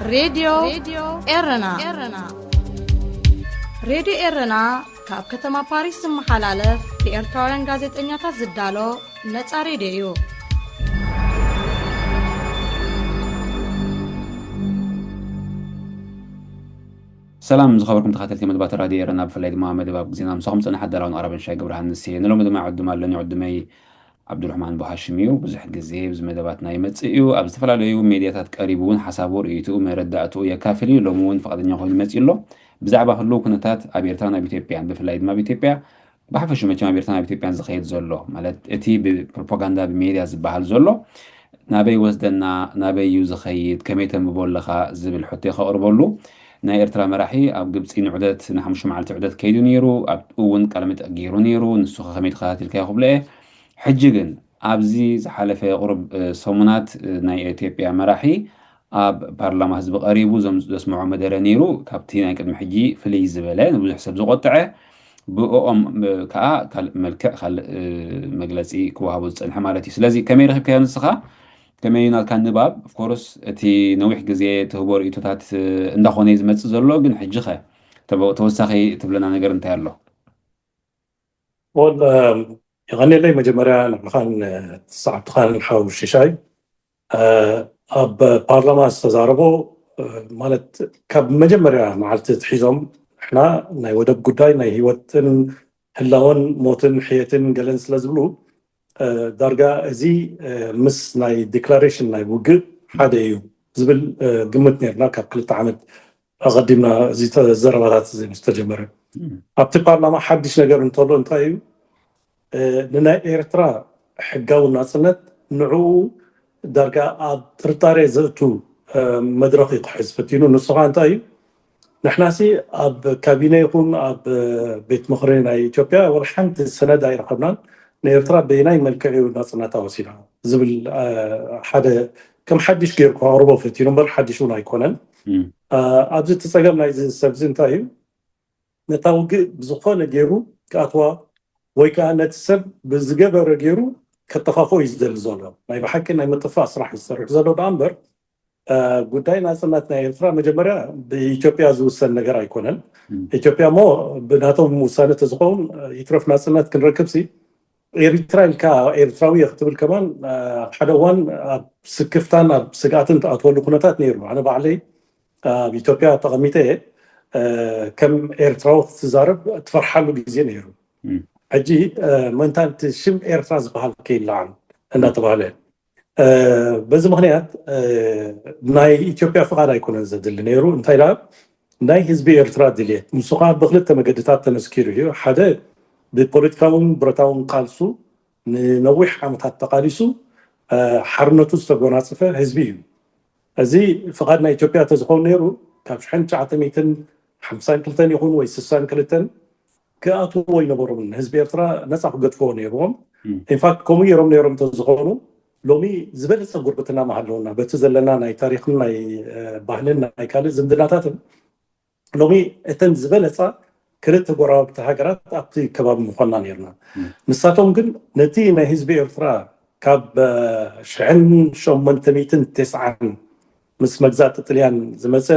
ሬድዮ ኤረና። ሬድዮ ኤረና ካብ ከተማ ፓሪስ ዝመሓላለፍ ብኤርትራውያን ጋዜጠኛታት ዝዳሎ ነጻ ሬድዮ እዩ። ሰላም ዝኸበርኩም ተኸታተልቲ መደባት ራድዮ ኤረና፣ ብፍላይ ድማ መደብ ኣብ ግዜና ምሳኹም ዝጸንሐ ኣዳላውን ኣራብን ሻይ ገብረሃንስ እየ። ንሎሚ ድማ ዕዱም ኣለኒ። ዕዱመይ ዓብዱራሕማን ቡሃሽም እዩ። ብዙሕ ግዜ ኣብዚ መደባትና ይመጽእ እዩ። ኣብ ዝተፈላለዩ ሜድያታት ቀሪቡ እውን ሓሳቡ፣ ርእይትኡ፣ መረዳእትኡ የካፍል እዩ። ሎሚ እውን ፍቓደኛ ኮይኑ መጺኡ ኣሎ። ብዛዕባ ህልው ኩነታት ኣብ ኤርትራን ኣብ ኢትዮጵያን፣ ብፍላይ ድማ ኣብ ኢትዮጵያ፣ ብሓፈሹ መቸም ኣብ ኤርትራን ኣብ ኢትዮጵያን ዝኸይድ ዘሎ፣ ማለት እቲ ብፕሮፓጋንዳ ብሜድያ ዝበሃል ዘሎ ናበይ ወስደና፣ ናበይ እዩ ዝኸይድ፣ ከመይ ተንብቦ ኣለኻ ዝብል ሕቶ ከቕርበሉ፣ ናይ ኤርትራ መራሒ ኣብ ግብጺ ንዑደት፣ ንሓሙሽተ መዓልቲ ዑደት ከይዱ ነይሩ። ኣብኡ እውን ቃለ መጠይቕ ገይሩ ነይሩ። ንሱ ከ ከመይ ተኸታቲልካዮ ክብሎ እየ። ሕጂ ግን ኣብዚ ዝሓለፈ ቁሩብ፣ እ፣ ሰሙናት፣ እ፣ ናይ ኢትዮጵያ መራሒ ኣብ ፓርላማ ህዝቢ ቀሪቡ ዘም-፣ ዘስምዖ መደረ ነይሩ። ካብቲ ናይ ቅድሚ ሕጂ ፍልይ ዝበለ፣ ንብዙሕ ሰብ ዝቆጥዐ፣ ብእኦም፣ እ፣ ከዓ ካልእ መልክዕ፣ ካልእ፣ እ፣ መግለጺ ክወሃቦ ዝጸንሐ ማለት እዩ። ስለዚ ከመይ ረኺብካዮ ንስኻ? ከመይ ናትካ ንባብ? ኦፍኮርስ እቲ ነዊሕ ግዜ ትህቦ ርእይቶታት፣ እ፣ እንዳኾነ እዩ ዝመጽእ ዘሎ፣ ግን ሕጂ ኸ ተበ-፣ ተወሳኺ ትብለና ነገር እንታይ ኣሎ? ወል፣ እም፣ የቐንየለይ መጀመርያ ንዓኻን፣ እ፣ ሰዓብትኻን ሓው ሽሻይ። እ፣ ኣብ ፓርላማ ዝተዛረቦ፣ እ፣ ማለት ካብ መጀመርያ መዓልቲ ትሒዞም ንሕና ናይ ወደብ ጉዳይ ናይ ህይወትን ህላወን ሞትን ሕየትን ገለን ስለ ዝብሉ፣ እ፣ ዳርጋ እዚ፣ እ፣ ምስ ናይ ዲክላሬሽን ናይ ውግእ ሓደ እዩ ዝብል፣ እ፣ ግምት ነርና ካብ ክልተ ዓመት ኣቐዲምና እዚ ተ-፣ ዘረባታት እዚ ምስ ተጀመረ። እም። ኣብቲ ፓርላማ ሓድሽ ነገር እንተሎ እንታይ እዩ? እ፣ ንናይ ኤርትራ ሕጋዊ ናጽነት ንዕኡ ዳርጋ ኣብ ጥርጣሬ ዘእቱ፣ እ፣ መድረኽ እዩ ክሕዝ ፈቲኑ። ንሱ ኸኣ እንታይ እዩ? ንሕናሲ ኣብ ካቢነ ይኹን ኣብ፣ እ፣ ቤት ምኽሪ ናይ ኢትዮጵያ ወላ ሓንቲ ሰነድ ኣይረኸብናን። ንኤርትራ በየናይ መልክዕ እዩ ናጽነታ ወሲዳ ዝብል፣ እ፣ ሓደ ከም ሓድሽ ገይሩ ከቕርቦ ፈቲኑ እምበር ሓድሽ እውን ኣይኮነን። እም። እ፣ ኣብዚ እቲ ጸገም ናይዚ ሰብዚ እንታይ እዩ? ነታ ውግእ ብዝኾነ ገይሩ ክኣትዋ ወይ ከዓ ነቲ ሰብ ብዝገበረ ገይሩ ከጠፋፍኦ እዩ ዝደሊ ዘሎ። ናይ ብሓቂ ናይ ምጥፋእ ስራሕ እዩ ዝሰርሕ ዘሎ ደኣ እምበር፣ እ፣ ጉዳይ ናጽነት ናይ ኤርትራ መጀመርያ ብኢትዮጵያ ዝውሰን ነገር ኣይኮነን። እም። ኢትዮጵያ እሞ ብናቶም ውሳነ ተዝኸውን፣ እ፣ ይትረፍ ናጽነት ክንረክብ ሲ ኤሪትራ ኢልካ ኤርትራዊ እየ ክትብል ከማን፣ አ፣ ሓደ እዋን ኣብ ስክፍታን ኣብ ስግኣትን ትኣትወሉ ኩነታት ነይሩ። ኣነ ባዕለይ ኣብ ኢትዮጵያ ተቐሚጠ እየ፣ አ፣ ከም ኤርትራዊ ክትዛረብ ትፈርሓሉ ግዜ ነይሩ። እም። ሕጂ፣ አ፣ ምእንታን እቲ ሽም ኤርትራ ዝበሃል ከይለዓል እናተባህለ፣ አ፣ በዚ ምኽንያት፣ አ፣ ናይ ኢትዮጵያ ፍቓድ ኣይኮነን ዘድሊ ነይሩ። እንታይ ደኣ ናይ ህዝቢ ኤርትራ ድልየት፣ ንሱ ኸዓ ብክልተ መገድታት ተመስኪሩ እዩ። ሓደ ብፖለቲካውን ብረታውን ቃልሱ ንነዊሕ ዓመታት ተቓሊሱ፣ አ፣ ሓርነቱ ዝተጎናጸፈ ህዝቢ እዩ። እዚ ፍቓድ ናይ ኢትዮጵያ ተዝኸውን ነይሩ ካብ ሽሕን ትሽዓተ ሚእትን ሓምሳን ክልተን ይኹን ወይ ስሳን ክልተን ክኣትዎ ኣይነበሮምን። ህዝቢ ኤርትራ ነጻ ክገድፍዎ ነይርዎም። እም። ኢንፋክት ከምኡ ገይሮም ነይሮም እንተዝኾኑ ሎሚ ዝበለጸ ጉርብትና ምሃለውና በቲ ዘለና ናይ ታሪኽን ናይ፣ እ፣ ባህልን ናይ ካልእ ዝምድናታትን ሎሚ እተን ዝበለጻ ክልተ ጎረባብቲ ሃገራት ኣብቲ ከባቢ ምኾንና ነይርና። እም። ንሳቶም ግን ነቲ ናይ ህዝቢ ኤርትራ ካብ፣ እ፣ ሽሕን ሸሞንተ ሚእትን ተስዓን ምስ መግዛእቲ ጥልያን ዝመጸ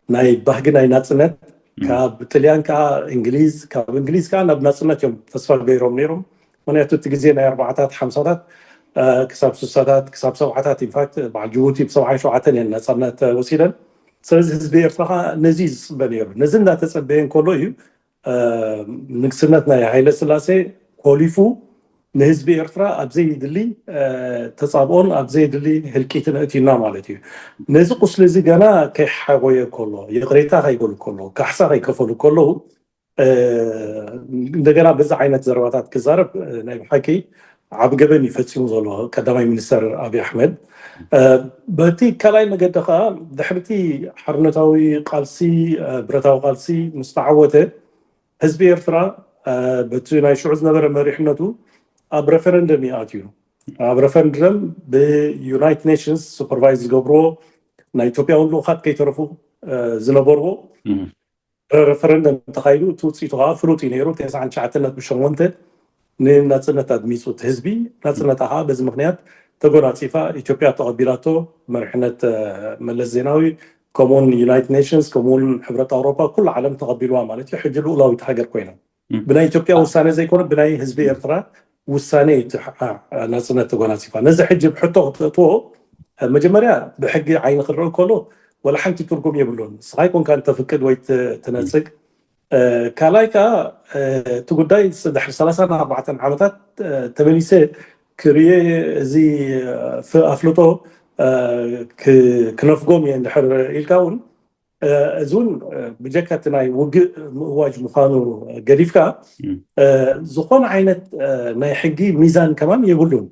ናይ ባህጊ ናይ ናጽነት፣ እም። ካብ ጥልያን ከዓ እንግሊዝ፣ ካብ እንግሊዝ ከዓ ናብ ናጽነት እዮም ተስፋ ገይሮም ነይሮም። ምክንያቱ እቲ ግዜ ናይ ኣርባዓታት፣ ሓምሳታት፣ እ፣ ክሳብ ስሳታት፣ ክሳብ ሰብዓታት፣ ኢንፋክት በዓል ጅቡቲ ብ ሰብዓን ሸውዓተን እየን ናጽነት ወሲደን። ስለዚ ህዝቢ ኤርትራ ከዓ ነዚ እዩ ዝጽበ ነይሩ። ነዚ እንዳተጸበየ እንከሎ እዩ፣ እ፣ ንግስነት ናይ ሃይለ ስላሴ ኮሊፉ ንህዝቢ ኤርትራ ኣብ ዘይድሊ፣ እ፣ ተጻብኦን ኣብ ዘይድሊ ህልቂትን እእቲና ማለት እዩ። ነዚ ቁስሊ እዚ ገና ከይሓጎየ ከሎ፣ ይቕሬታ ከይበሉ ከሎ፣ ካሕሳ ከይከፈሉ ከለዉ፣ እ፣ እንደገና በዚ ዓይነት ዘረባታት ክዛረብ፣ እ፣ ናይ ብሓቂ ዓቢ ገበን እዩ ፈጺሙ ዘሎ ቀዳማይ ሚኒስተር ኣብይ ኣሕመድ። እ፣ በቲ ካልኣይ መገዲ ከኣ ድሕሪ እቲ ሓርነታዊ ቃልሲ፣ እ፣ ብረታዊ ቃልሲ ምስ ተዓወተ ህዝቢ ኤርትራ፣ እ፣ በቲ ናይ ሽዑ ዝነበረ መሪሕነቱ ኣብ ሬፈረንደም እዩ ኣትዩ። ኣብ ሬፈረንደም ብዩናይትድ ኔሽንስ ሱፐርቫይዝ ዝገብርዎ ናይ ኢትዮጵያውን ልኡኻት ከይተረፉ፣ እ፣ ዝነበርዎ እም። ሬፈረንደም ተኻይዱ፣ እቲ ውፅኢቱ ከዓ ፍሉጥ እዩ ነይሩ። ተስዓን ትሽዓተን ነጥቢ ሸሞንተ ንናፅነት ኣድሚፁ እቲ ህዝቢ። ናፅነታ ከዓ በዚ ምኽንያት ተጎናፂፋ፣ ኢትዮጵያ ተቐቢላቶ። መሪሕነት፣ እ፣ መለስ ዜናዊ ከምኡውን ዩናይትድ ኔሽንስ፣ ከምኡውን ሕብረት ኣውሮፓ፣ ኩሉ ዓለም ተቐቢልዋ ማለት እዩ። ሕጂ ልኡላዊት ሃገር ኮይና፣ ብናይ ኢትዮጵያ ውሳኔ ዘይኮነ፣ ብናይ ህዝቢ ኤርትራ ውሳኔ እዩ እቲ ናጽነት ተጎናጺፋ። ነዚ ሕጂ ብሕቶ ክትእትዎ፣ መጀመርያ ብሕጊ ዓይኒ ክረእ ከሎ፣ ወላ ሓንቲ ትርጉም የብሉን። ንስኻ ይኮንካ እንተፍቅድ ወይ ትነጽግ። ካልኣይ ከዓ፣ እቲ ጉዳይ ድሕሪ ሰላሳን ኣርባዕተን ዓመታት ተመሊሰ ክርየ፣ እዚ ኣፍልጦ ክነፍጎም እየ እንድሕር ኢልካ እውን፣ እዚ እውን ብጀካ እቲ ናይ ውግእ ምእዋጅ ምዃኑ ገዲፍካ፣ ዝኾነ ዓይነት ናይ ሕጊ ሚዛን ከማን የብሉን።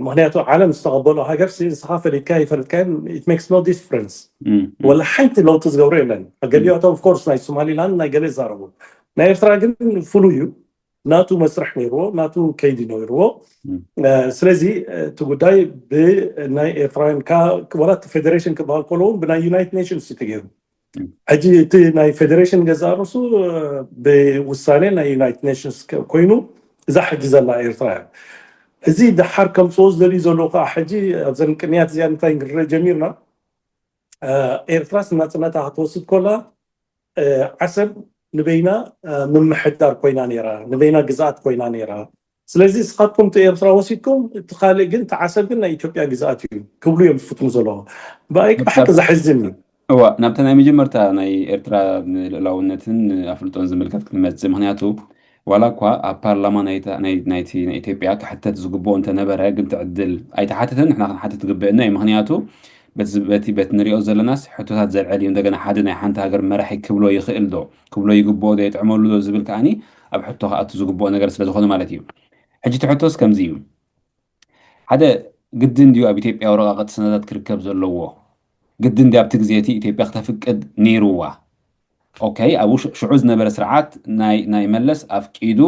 ምክንያቱ ዓለም ዝተቐበሎ ሃገር ንስኻ ፈሊጥካ ይፈለጥካ፣ it makes no difference። ወላ ሓንቲ ለውጢ ዝገብሮ የለን። ገሊኦቶም ኦፍኮርስ ናይ ሶማሊላንድ ናይ ገለ ይዛረቡ፣ ናይ ኤርትራ ግን ፍሉይ እዩ። ናቱ መስርሕ ነይርዎ፣ ናቱ ከይዲ ነይርዎ። ስለዚ እቲ ጉዳይ ብናይ ኤርትራውያን፣ ወላ እቲ ፌደሬሽን ክበሃል ከሎ እውን ብናይ ዩናይትድ ኔሽንስ እዩ ተገይሩ። ሕጂ እቲ ናይ ፌደሬሽን ገዛ ርእሱ ብውሳኔ ናይ ዩናይትድ ኔሽንስ ኮይኑ፣ እዛ ሕጂ ዘላ ኤርትራ እያ። እዚ ደሓር ከምፅኦ ዝደልዩ ዘለዉ ከዓ፣ ሕጂ ኣብዘን ቅንያት እዚኣ እንታይ ንርእ ጀሚርና፣ ኤርትራስ ናፅነታ ክትወስድ ኮላ፣ ዓሰብ ንበይና ምምሕዳር ኮይና ነይራ፣ ንበይና ግዝኣት ኮይና ነይራ። ስለዚ እስኻትኩም እቲ ኤርትራ ወሲድኩም፣ እቲ ካልእ ግን፣ እቲ ዓሰብ ግን ናይ ኢትዮጵያ ግዝኣት እዩ ክብሉ እዮም ዝፍትኑ ዘለዉ። ብኣይ ብሓቂ ዘሕዝን እዩ። እዋ፣ ናብቲ ናይ መጀመርታ ናይ ኤርትራ ንልእላውነትን ኣፍልጦን ዝምልከት ክንመጽእ፣ ምክንያቱ ዋላ እኳ ኣብ ፓርላማ ናይቲ ናይ ኢትዮጵያ ክሕተት ዝግብኦ እንተነበረ፣ ግን ትዕድል ኣይተሓተተን። ንሕና ክንሓትት ዝግብእና እዩ። ምክንያቱ በቲ በቲ በቲ ንሪኦ ዘለናስ ሕቶታት ዘልዕል እዩ። እንደገና ሓደ ናይ ሓንቲ ሃገር መራሒ ክብሎ ይኽእል ዶ፣ ክብሎ ይግብኦ ዶ፣ የጥዕመሉ ዶ ዝብል ከዓኒ ኣብ ሕቶ ክኣቱ ዝግብኦ ነገር ስለ ዝኾነ ማለት እዩ። ሕጂ እቲ ሕቶስ ከምዚ እዩ። ሓደ፣ ግድን ድዩ ኣብ ኢትዮጵያ ወረቓቕቲ ሰነዳት ክርከብ ዘለዎ? ግድን ድዩ ኣብቲ ግዜ እቲ ኢትዮጵያ ክተፍቅድ ነይርዋ? ኦኬ፣ ኣብኡ ሽዑ ዝነበረ ስርዓት ናይ ናይ መለስ ኣፍቂዱ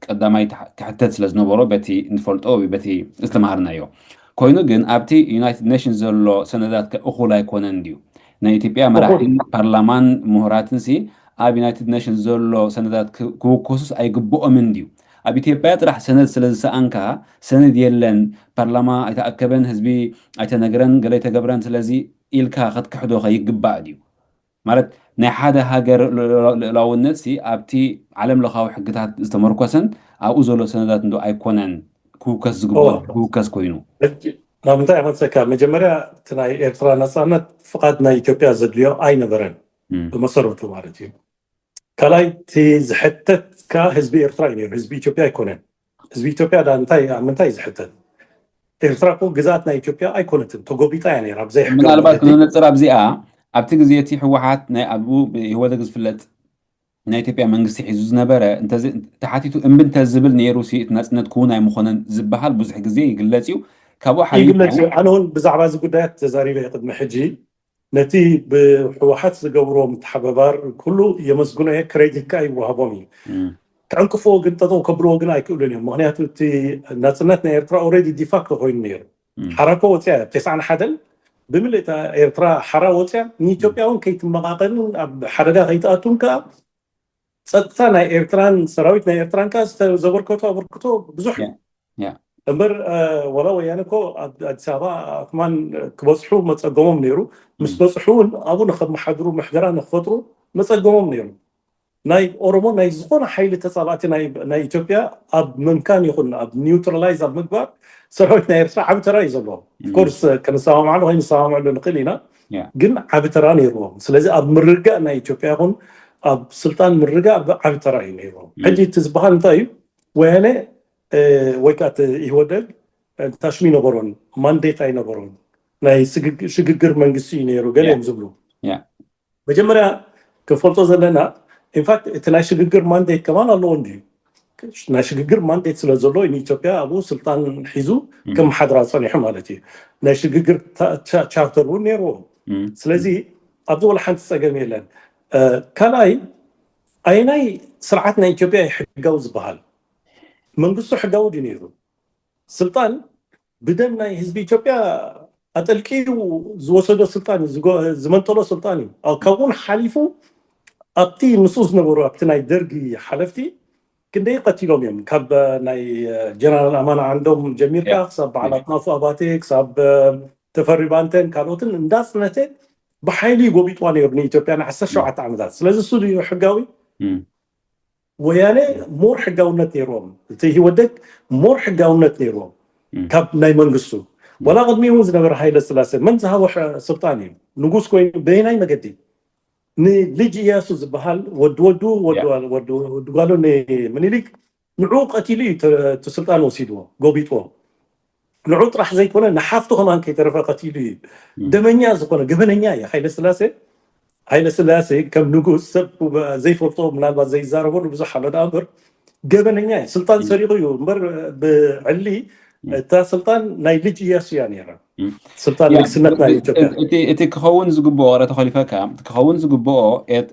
ቀዳማይ ክሕተት ስለ ዝነበሮ፣ በቲ ንፈልጦ ወይ በቲ ዝተማሃርናዮ ኮይኑ፣ ግን ኣብቲ ዩናይትድ ኔሽንስ ዘሎ ሰነዳት ከ እኹል ኣይኮነን ድዩ? ናይ ኢትዮጵያ መራሕቲ ፓርላማን ምሁራትን ሲ ኣብ ዩናይትድ ኔሽንስ ዘሎ ሰነዳት ክውከሱስ ኣይግብኦምን ድዩ? ኣብ ኢትዮጵያ ጥራሕ ሰነድ ስለ ዝሰኣንካ፣ ሰነድ የለን፣ ፓርላማ ኣይተኣከበን፣ ህዝቢ ኣይተነግረን፣ ገለ ኣይተገብረን፣ ስለዚ ኢልካ ክትክሕዶ ከ ይግባእ ድዩ? ማለት ናይ ሓደ ሃገር ልእላውነት ሲ ኣብቲ ዓለም ለኻዊ ሕግታት ዝተመርኮሰን ኣብኡ ዘሎ ሰነዳት እንዶ ኣይኮነን ክውከስ ዝግብኦ፣ ክውከስ ኮይኑ? ናብ ምንታይ ኣመልሰካ? መጀመርያ እቲ ናይ ኤርትራ ነፃነት ፍቓድ ናይ ኢትዮጵያ ዘድልዮ ኣይነበረን፣ ብመሰረቱ ማለት እዩ። ካልኣይ እቲ ዝሕተት ከዓ ህዝቢ ኤርትራ እዩ ነይሩ፣ ህዝቢ ኢትዮጵያ ኣይኮነን። ህዝቢ ኢትዮጵያ ዳ እንታይ፣ ኣብ ምንታይ እዩ ዝሕተት? ኤርትራ እኮ ግዝኣት ናይ ኢትዮጵያ ኣይኮነትን፣ ተጎቢጣ እያ ነይራ ብዘይ ሕጋዊ ምናልባት መገዲ። ክነነፅር ኣብዚኣ፣ ኣብቲ ግዜ እቲ ህወሓት ናይ ኣብኡ ብኢህወደግ ዝፍለጥ ናይ ኢትዮጵያ መንግስቲ ሒዙ ዝነበረ እንተዚ-፣ ተሓቲቱ እምቢ እንተዝብል ነይሩ ሲ እቲ ናፅነት ክውን ኣይምኾነን ዝበሃል ብዙሕ ግዜ ይግለፅ እዩ። ካብኡ ሓሊፉ ይግለፅ እዩ። ኣነ እውን ብዛዕባ እዚ ጉዳያት ተዛሪበ እየ ቅድሚ ሕጂ። ነቲ ብህወሓት ዝገብርዎ ምትሓበባር ኩሉ የመስግኖ እየ፣ ክሬዲት ከዓ ይወሃቦም እዩ። እም። ክዕንቅፍዎ ግን ጠጠው ከብልዎ ግን ኣይክእሉን እዮም። ምክንያቱ እቲ ናፅነት ናይ ኤርትራ ኦልሬዲ ዲፋክቶ ኮይኑ ነይሩ። እም። ሓራ እኮ ወፅያ እያ። ተስዓን ሓደን ብምልእታ ኤርትራ ሓራ ወፅያ፣ ንኢትዮጵያ እውን ከይትመቃቀልን ኣብ ሓደጋ ከይትኣቱን ከዓ ጸጥታ ናይ ኤርትራን ሰራዊት ናይ ኤርትራን ከዓ ዝተ-፣ ዘበርከቶ ኣበርክቶ ብዙሕ እዩ። ያ፣ ያ። እምበር፣ እ፣ ወላ ወያነ እኮ ኣብ ኣዲስ ኣበባ ኣትማን ክበጽሑ መጸገሞም ነይሩ። ምስ እም። በጽሑ እውን ኣብኡ ንኸመሓድሩ ምሕደራ ንክፈጥሩ መጸገሞም ነይሩ። ናይ ኦሮሞ ናይ ዝኾነ ሓይሊ ተጻባእቲ ናይ፣ ናይ ኢትዮጵያ ኣብ ምምካን ይኹን ኣብ ኒውትራላይዝ ኣብ ምግባር ሰራዊት ናይ ኤርትራ ዓቢ ተራ እዩ ዘለዎ። እም። ኦፍኮርስ፣ ክንሰማማዕሉ ከይንሰማማዕሉ ንኽእል ኢና። ያ። ግን ዓቢ ተራ ነይርዎም። ስለዚ ኣብ ምርጋእ ናይ ኢትዮጵያ ይኹን ኣብ ስልጣን ምርጋእ ዓቢ ተራ እዩ ነይርዎም። እም። ሕጂ እቲ ዝበሃል እንታይ እዩ? ወያነ፣ እ፣ ወይ ከዓ እቲ ኢህወደግ፣ እ፣ ታሽሚ ነበሮን ማንዴት ኣይነበሮን። ናይ ስግግ-፣ ሽግግር መንግስቲ እዩ ነይሩ፣ ገለ ያ። እዮም ዝብሉ። ያ። መጀመርያ ክንፈልጦ ዘለና፣ ኢንፋክት እቲ ናይ ሽግግር ማንዴት ከማን ኣለዎ እንድዩ። ናይ ሽግግር ማንዴት ስለ ዘሎ ንኢትዮጵያ ኣብኡ ስልጣን ሒዙ እም። ክመሓድራ ጸኒሑ ማለት እዩ። ናይ ሽግግር ታ-፣ ቻ-፣ ቻርተር እውን ነይርዎ። እም። ስለዚ ኣብዚ ወላ ሓንቲ ጸገም የለን። እ፣ ካልኣይ፣ ኣየናይ ስርዓት ናይ ኢትዮጵያ እዩ ሕጋዊ ዝበሃል? መንግስቱ ሕጋዊ ድዩ ነይሩ? ስልጣን ብደም ናይ ህዝቢ ኢትዮጵያ ኣጠልቂዩ ዝወሰዶ ስልጣን እዩ፣ ዝጎ-፣ ዝመንጠሎ ስልጣን እዩ። ኣብ፣ ካብኡ ሓሊፉ ኣብቲ ምስኡ ዝነበሩ፣ ኣብቲ ናይ ደርጊ ሓለፍቲ ክንደይ ቀቲሎም እዮም። ካብ ናይ ጀነራል ኣማን ዓንዶም ጀሚርካ ያ። ክሳብ በዓል ያ። ኣጥናፉ ኣባቴ፣ ክሳብ ተፈሪ ባንተን ካልኦትን እንዳጽነተ ብሓይሊ ጎቢጥዋ ነይሩ ንኢትዮጵያ ን17 ዓመታት። ስለዚ እሱ ድዩ ሕጋዊ? ወያነ ሞር ሕጋውነት ነይርዎም፣ እቲ ህወደግ ሞር ሕጋውነት ነይርዎም ካብ ናይ መንግስቱ። ዋላ ቅድሚኡ ዝነበረ ሃይለ ስላሴ መን ዝሃቦ ስልጣን እዩ? ንጉስ ኮይኑ በየናይ መገዲ? ንልጅ እያሱ ዝበሃል ወዲ ወዱ ወዲ ጓሉ ንምኒልክ ንዑ ቀቲሉ እዩ እቲ ስልጣን ወሲድዎ፣ ጎቢጥዎ። ንዑ ጥራሕ ዘይኮነ ንሓፍቱ ከማን ከይተረፈ ቀቲሉ እዩ። ደመኛ ዝኾነ ገበነኛ እዩ ሃይለ ስላሴ። ሃይለ ስላሴ ከም ንጉስ ሰብ ዘይፈልጦ ምናልባት ዘይዛረበሉ ብዙሕ ኣሎ ደኣ እምበር ገበነኛ እዩ። ስልጣን ሰሪቑ እዩ እምበር ብዕሊ እታ ስልጣን ናይ ልጅ እያሱ እያ ነይራ። ስልጣን ንግስነት ናይ ኢትዮጵያ እቲ ክኸውን ዝግብኦ ቅረ ተኸሊፈካ እቲ ክኸውን ዝግብኦ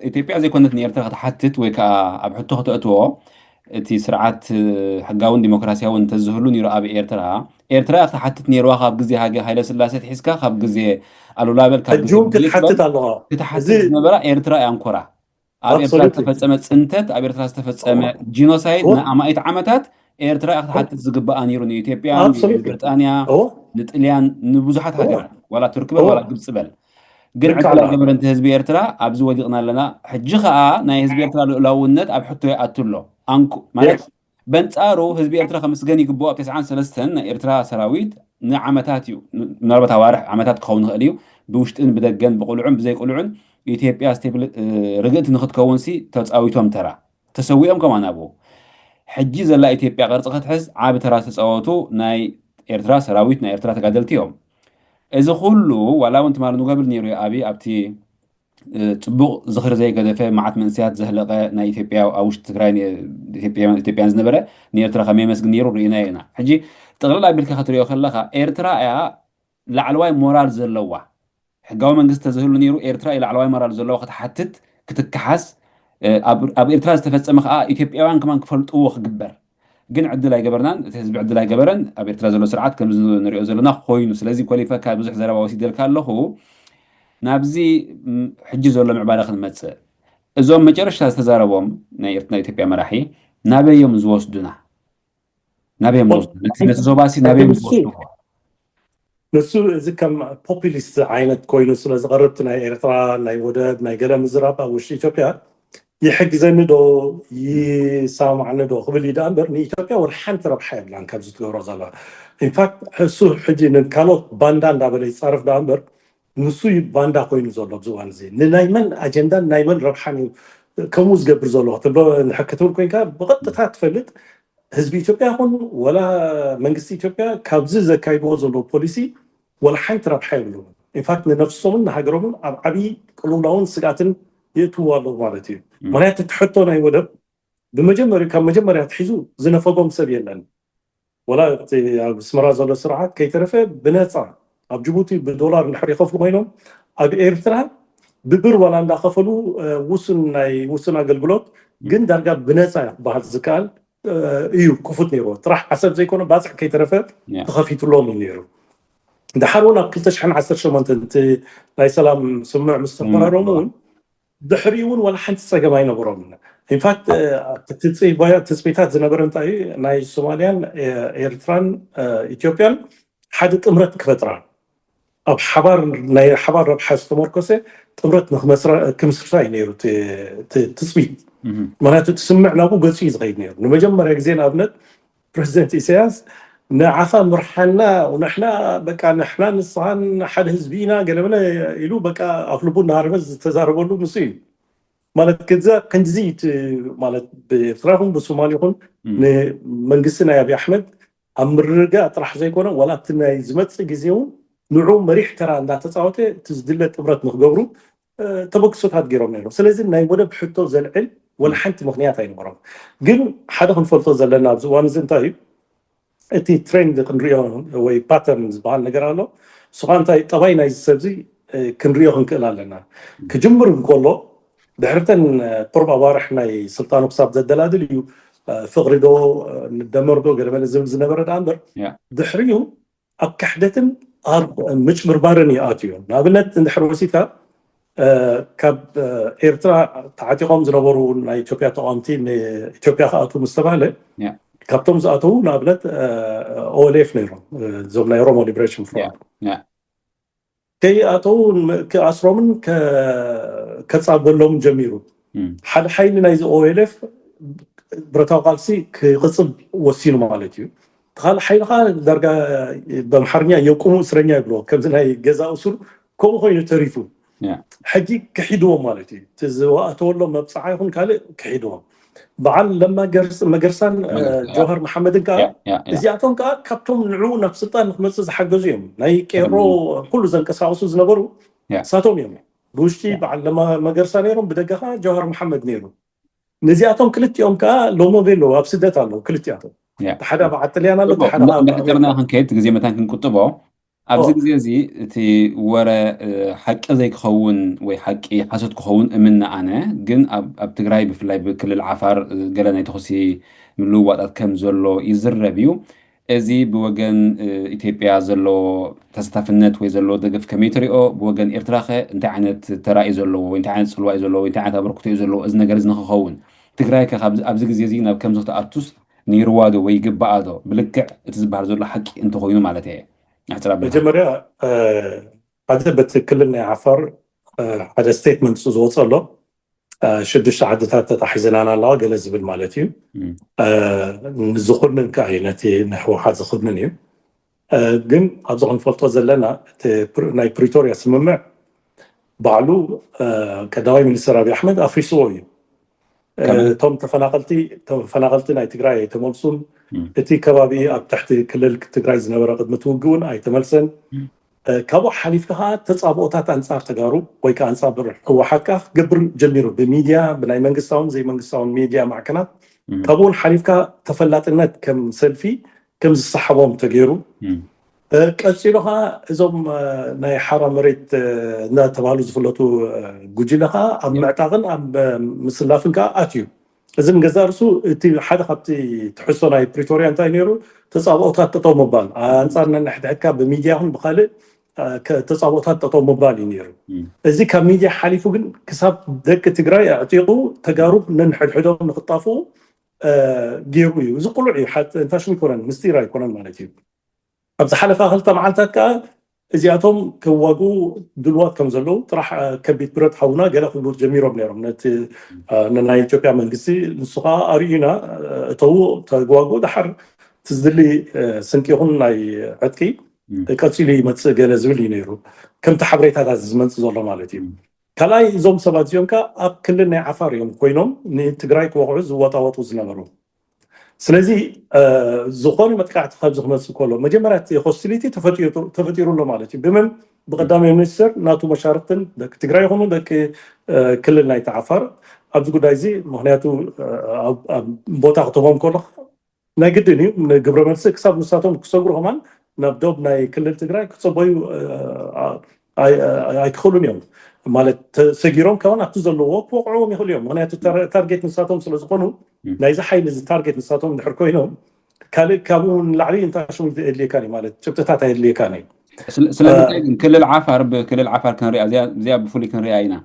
ኢትዮጵያ ዘይኮነት ንኤርትራ ክትሓትት ወይ ከዓ ኣብ ሕቶ ክተእትዎ እቲ ስርዓት ሕጋውን ዲሞክራሲያውን እንተዝህሉ ነይሩ ኣብ ኤርትራ ኤርትራ ክትሓትት ነይርዋ ካብ ግዜ ሃገ ሃይለ ስላሴ ትሒዝካ ካብ ግዜ ኣሉላ በል ካብ ግዜ ሕጂ እውን ክትሓትት ኣለዋ። ክትሓትት ዝነበራ ኤርትራ እያ እንኮራ ኣብ ኤርትራ ዝተፈጸመ ጽንተት ኣብ ኤርትራ ዝተፈጸመ ጂኖሳይድ ንኣማኢት ዓመታት ኤርትራ ክትሓትት ዝግባኣ ነይሩ ንኢትዮጵያ ንብሪጣንያ ንጥልያን ንብዙሓት ሃገራት ዋላ ቱርኪ በል ዋላ ግብፂ በል ግን ዕድል ኣይገበረን ህዝቢ ኤርትራ ኣብዚ ወዲቕና ኣለና ሕጂ ከዓ ናይ ህዝቢ ኤርትራ ልኡላውነት ኣብ ሕቶ ይኣቱ ኣሎ ኣንኩ ማለት በንጻሩ ህዝቢ ኤርትራ ከምስገን ይግብኦ ኣብ ተስዓን ሰለስተን ናይ ኤርትራ ሰራዊት ንዓመታት እዩ ምናልባት ኣዋርሕ ዓመታት ክኸውን ይኽእል እዩ ብውሽጥን ብደገን ብቁልዑን ብዘይቁልዑን ኢትዮጵያ ስቴብል ርግእቲ ንክትከውን ሲ ተፃዊቶም ተራ ተሰዊኦም ከማን ኣብኡ ሕጂ ዘላ ኢትዮጵያ ቅርፂ ክትሕዝ ዓብ ተራ ዝተፃወቱ ናይ ኤርትራ ሰራዊት ናይ ኤርትራ ተጋደልቲ እዮም እዚ ኩሉ ዋላ እውን ትማሊ ንገብር ነይሩ ኣብ ኣብቲ ፅቡቕ ዝኽሪ ዘይገደፈ መዓት መንስያት ዘህለቐ ናይ ኢትዮጵያ ኣብ ውሽጢ ትግራይ ኢትዮጵያን ዝነበረ ንኤርትራ ከም የመስግን ነይሩ ርኢና ኢና ሕጂ ጥቕልል ኣቢልካ ክትሪኦ ከለካ ኤርትራ እያ ላዕለዋይ ሞራል ዘለዋ ሕጋዊ መንግስቲ ተዝህሉ ነይሩ ኤርትራ እዩ ላዕለዋይ ሞራል ዘለዋ ክትሓትት ክትከሓስ ኣብ ኤርትራ ዝተፈፀመ ከዓ ኢትዮጵያውያን ከማን ክፈልጥዎ ክግበር ግን ዕድል ኣይገበርናን እቲ ህዝቢ ዕድል ኣይገበረን ኣብ ኤርትራ ዘሎ ስርዓት ከምዚ ንሪኦ ዘለና ኮይኑ ስለዚ ኮሊፈካ ብዙሕ ዘረባ ወሲደልካ ኣለኹ ናብዚ ሕጂ ዘሎ ምዕባለ ክንመፅእ እዞም መጨረሽታ ዝተዛረቦም ናይ ኤርትራ ኢትዮጵያ መራሒ ናበይ እዮም ዝወስዱና ናበይ እዮም ዝወስዱ ነቲ ዞባሲ ናበይ እዮም ዝወስዱ ንሱ እዚ ከም ፖፑሊስት ዓይነት ኮይኑ ስለ ዝቐርብ ናይ ኤርትራ ናይ ወደብ ናይ ገለ ምዝራብ ኣብ ውሽጢ ኢትዮጵያ ይሕግዘኒ ዶ ይሰማማዓኒ ዶ ክብል እዩ ደኣ እምበር ንኢትዮጵያ ወላ ሓንቲ ረብሓ የብላን ካብዚ ትገብሮ ዘላ ኢንፋክት እሱ ሕጂ ንካልኦት ባንዳ እንዳበለ ይፃረፍ ደኣ እምበር ንሱ እዩ ባንዳ ኮይኑ ዘሎ ኣብዚ እዋን እዚ ንናይ መን ኣጀንዳን ናይ መን ረብሓን እዩ ከምኡ ዝገብር ዘሎ ክትብሎ ክትብል ኮይንካ ብቐጥታ ትፈልጥ ህዝቢ ኢትዮጵያ ይኹን ወላ መንግስቲ ኢትዮጵያ ካብዚ ዘካይድዎ ዘለዉ ፖሊሲ ወላ ሓንቲ ረብሓ የብሉ ኢንፋክት ንነፍሶምን ንሃገሮምን ኣብ ዓብዪ ቅልውላውን ስግኣትን የእትዎ ኣለዉ ማለት እዩ ምክንያቱ እቲ ሕቶ ናይ ወደብ ብመጀመሪ ካብ መጀመርያ ትሒዙ ዝነፈጎም ሰብ የለን ወላ ኣብ ኣስመራ ዘሎ ስርዓት ከይተረፈ ብነፃ ኣብ ጅቡቲ ብዶላር እንድሕር ይኸፍሉ ኮይኖም ኣብ ኤርትራ ብብር ዋላ እንዳኸፈሉ ውሱን ናይ ውሱን ኣገልግሎት ግን ዳርጋ ብነፃ ክበሃል ዝከኣል እዩ ክፉት ነይርዎ ጥራሕ ዓሰብ ዘይኮነ ባፅዕ ከይተረፈ ተኸፊትሎም እዩ ነይሩ ድሓር እውን ኣብ 2018 ናይ ሰላም ስምምዕ ምስ ተፈራረሙ እውን ድሕሪኡ እውን ዋላ ሓንቲ ፀገም ኣይነበሮም ኢንፋክት ትፅቢታት ዝነበረ እንታይ ናይ ሶማልያን ኤርትራን ኢትዮጵያን ሓደ ጥምረት ክፈጥራ ኣብ ሓባር ናይ ሓባር ረብሓ ዝተመርኮሰ ጥምረት ክምስርታ እዩ ነይሩ ትፅቢት ምክንያቱ ትስምዕ ናብኡ ገፁ እዩ ዝኸይድ ነይሩ ንመጀመርያ ግዜ ንኣብነት ፕሬዚደንት ኢሳያስ ንዓኻ ምርሓና ንሕና በቃ ንሕና ንስኻን ሓደ ህዝቢ ኢና ገለመለ ኢሉ በቃ ኣፍልቡ እናሃረመ ዝተዛረበሉ ምስ እዩ ማለት ከዛ ክንድዚ ማለት ብኤርትራ ይኹን ብሶማል ይኹን ንመንግስቲ ናይ ኣብይ ኣሕመድ ኣብ ምርግጋእ ጥራሕ ዘይኮነ ዋላ እቲ ናይ ዝመፅእ ግዜ እውን ንዑ መሪሕ ተራ እንዳተፃወተ እቲ ዝድለ ጥምረት ንክገብሩ ተበግሶታት ገይሮም ነይሮም ስለዚ ናይ ወደብ ሕቶ ዘልዕል ወላ ሓንቲ ምክንያት ኣይነበሮም ግን ሓደ ክንፈልጦ ዘለና ኣብዚ እዋን እዚ እንታይ እዩ እቲ ትሬንድ ክንሪኦ ወይ ፓተርን ዝበሃል ነገር ኣሎ ስኻ እንታይ ጠባይ ናይዚ ሰብዚ ክንሪኦ ክንክእል ኣለና ክጅምር እንከሎ ድሕርተን ቁርብ ኣዋርሕ ናይ ስልጣኑ ክሳብ ዘደላድል እዩ ፍቕሪ ዶ ንደመር ዶ ገለመለ ዝብል ዝነበረ ደኣ እምበር ድሕሪኡ ኣብ ክሕደትን ኣብ ምጭብርባርን ይኣትዩ ንኣብነት እንድሕር ወሲድካ ካብ ኤርትራ ተዓጢቖም ዝነበሩ ናይ ኢትዮጵያ ተቃወምቲ ንኢትዮጵያ ክኣትዉ ምስ ተባህለ ካብቶም ዝኣተዉ ንኣብነት ኦኤልኤፍ ነይሮም እዞም ናይ ኦሮሞ ሊበሬሽን ፍሮንት ከይኣተው ክኣስሮምን ከፃበሎምን ጀሚሩ። ሓደ ሓይሊ ናይዚ ኦኤልኤፍ ብረታዊ ቃልሲ ክቕፅብ ወሲኑ ማለት እዩ። እቲ ካልእ ሓይሊ ከዓ ዳርጋ ብኣምሓርኛ የቁሙ እስረኛ ይብልዎ፣ ከምዚ ናይ ገዛ እሱር ከምኡ ኮይኑ ተሪፉ። ሕጂ ክሒድዎም ማለት እዩ። እቲ ዝኣተወሎም መብፅዓ ይኹን ካልእ ክሒድዎም። በዓል ለማ መገርሳን ጀዋሃር መሓመድን ከዓ እዚኣቶም ከዓ ካብቶም ንዕኡ ናብ ስልጣን ንክመፅእ ዝሓገዙ እዮም። ናይ ቄሮ ኩሉ ዘንቀሳቀሱ ዝነበሩ እሳቶም እዮም። ብውሽጢ በዓል ለማ መገርሳ ነይሮም፣ ብደገ ከዓ ጀዋሃር መሓመድ ነይሩ። ነዚኣቶም ክልቲኦም ከዓ ሎሞ ቤሎ ኣብ ስደት ኣለዉ ክልቲኣቶም። ሓደ በዓል ጥልያን ኣሎ፣ ሓደ እንዳሕደርና ክንከይድ ግዜ መታን ክንቁጥቦ። ኣብዚ ግዜ እዚ እቲ ወረ ሓቂ ዘይክኸውን ወይ ሓቂ ሓሶት ክኸውን እምነ ኣነ። ግን ኣብ ትግራይ ብፍላይ ብክልል ዓፋር ገለ ናይ ተኹሲ ምልውዋጣት ከም ዘሎ ይዝረብ እዩ። እዚ ብወገን ኢትዮጵያ ዘሎ ተሳታፍነት ወይ ዘሎ ደገፍ ከመይ ትሪኦ? ብወገን ኤርትራ ከ እንታይ ዓይነት ተራእዩ ዘለዎ ወይ እንታይ ዓይነት ፅልዋ እዩ ዘለዎ ወይ እንታይ ዓይነት ኣበርክቶ እዩ ዘለዎ እዚ ነገር እዚ ንክኸውን? ትግራይ ከ ኣብዚ ግዜ እዚ ናብ ከምዚ ክትኣቱስ ነይርዋ ዶ ወይ ይግባኣ ዶ? ብልክዕ እቲ ዝበሃል ዘሎ ሓቂ እንተኮይኑ ማለት እየ። ኣሕፅር ኣቢልካ። መጀመርያ ሓደ በቲ ክልል ናይ ዓፋር ሓደ ስቴትመንት ዝወፀ ኣሎ። ሽዱሽተ ዓድታት ተታሒዘናና ኣለዋ ገለ ዝብል ማለት እዩ። ዝኹንን ከዓ እዩ፣ ነቲ ንህወሓት ዝኹንን እዩ። ግን ኣብዚ ክንፈልጦ ዘለና ናይ ፕሪቶርያ ስምምዕ ባዕሉ ቀዳማይ ሚኒስትር ኣብይ ኣሕመድ ኣፍሪስዎ እዩ። እቶም ተፈናቀልቲ ተፈናቀልቲ ናይ ትግራይ ኣይተመልሱን። እቲ ከባቢ ኣብ ትሕቲ ክልል ትግራይ ዝነበረ ቅድሚ ትውግእ እውን ኣይተመልሰን። ካብኡ ሓሊፍካ ከዓ ተፃብኦታት ኣንፃር ተጋሩ ወይ ከዓ ኣንፃር ህወሓት ከዓ ክገብር ጀሚሩ። ብሚድያ፣ ብናይ መንግስታውን ዘይመንግስታውን ሚድያ ማዕከናት፣ ካብኡ እውን ሓሊፍካ ተፈላጥነት ከም ሰልፊ ከም ዝሰሓቦም ተገይሩ። ቀፂሉ ከዓ እዞም ናይ ሓራ መሬት እናተባሃሉ ዝፍለጡ ጉጅለ ከዓ ኣብ ምዕጣቕን ኣብ ምስላፍን ከዓ ኣትዩ። እዚ ንገዛእ ርእሱ እቲ ሓደ ካብቲ ትሕዝቶ ናይ ፕሪቶርያ እንታይ ነይሩ? ተፃብኦታት ጠጠው ምባል፣ ኣንፃር ነንሕድሕድካ ብሚድያ ይኹን ብካልእ ተፃብኦታት ጠጠው ምባል እዩ ነይሩ። እዚ ካብ ሚድያ ሓሊፉ ግን ክሳብ ደቂ ትግራይ ኣዕጢቑ ተጋሩ ነንሕድሕዶም ንክጣፍኡ ገይሩ እዩ። እዚ ቁሉዕ እዩ፣ እንታሽም ይኮነን፣ ምስጢር ኣይኮነን ማለት እዩ። ኣብ ዝሓለፋ ክልተ መዓልታት ከዓ እዚኣቶም ክዋግኡ ድልዋት ከም ዘለዉ ጥራሕ ከቢድ ብረት ሓውና ገለ ክብሉ ጀሚሮም ነይሮም። ነቲ ንናይ ኢትዮጵያ መንግስቲ ንሱ ከዓ ኣርእዩና፣ እተዉ ተዋግኡ፣ ደሓር እቲ ዝድሊ ስንቂ ይኹን ናይ ዕጥቂ ቀፂሉ ይመፅእ ገለ ዝብል እዩ ነይሩ፣ ከምቲ ሓበሬታታት ዝመፅእ ዘሎ ማለት እዩ። ካልኣይ እዞም ሰባት እዚኦም ከዓ ኣብ ክልል ናይ ዓፋር እዮም ኮይኖም ንትግራይ ክወቕዑ ዝወጣወጡ ዝነበሩ። ስለዚ ዝኾነ መጥቃዕቲ ካብዚ ክመፅእ ከሎ መጀመርያ እቲ ሆስቲሊቲ ተፈጢሩ ኣሎ ማለት እዩ። ብመን? ብቀዳማይ ሚኒስትር ናቱ መሻርክትን ደቂ ትግራይ ይኹኑ ደቂ ክልል ናይቲ ዓፋር ኣብዚ ጉዳይ እዚ። ምክንያቱ ኣብ ቦታ ክትቦም ከሎ ናይ ግድን እዩ ንግብረ መልሲ ክሳብ ንሳቶም ክሰግሩ ከማን ናብ ዶብ ናይ ክልል ትግራይ ክፀበዩ ኣይክኽእሉን እዮም። ማለት ተሰጊሮም ከማን ኣብቲ ዘለዎ ክወቕዕዎም ይኽእሉ እዮም። ምክንያቱ ታርጌት ንሳቶም ስለዝኾኑ ናይዚ ሓይሊ እዚ ታርጌት ንሳቶም ድሕር ኮይኖም ካልእ ካብኡ ንላዕሊ እንታይ ሽሙ የድልየካን እዩ ማለት ጭብጥታት ኣየድልየካን እዩ። ስለምንታይ ግን ክልል ዓፋር ብክልል ዓፋር ክንሪኣ እዚኣ ብፍሉይ ክንሪኣ ኢና።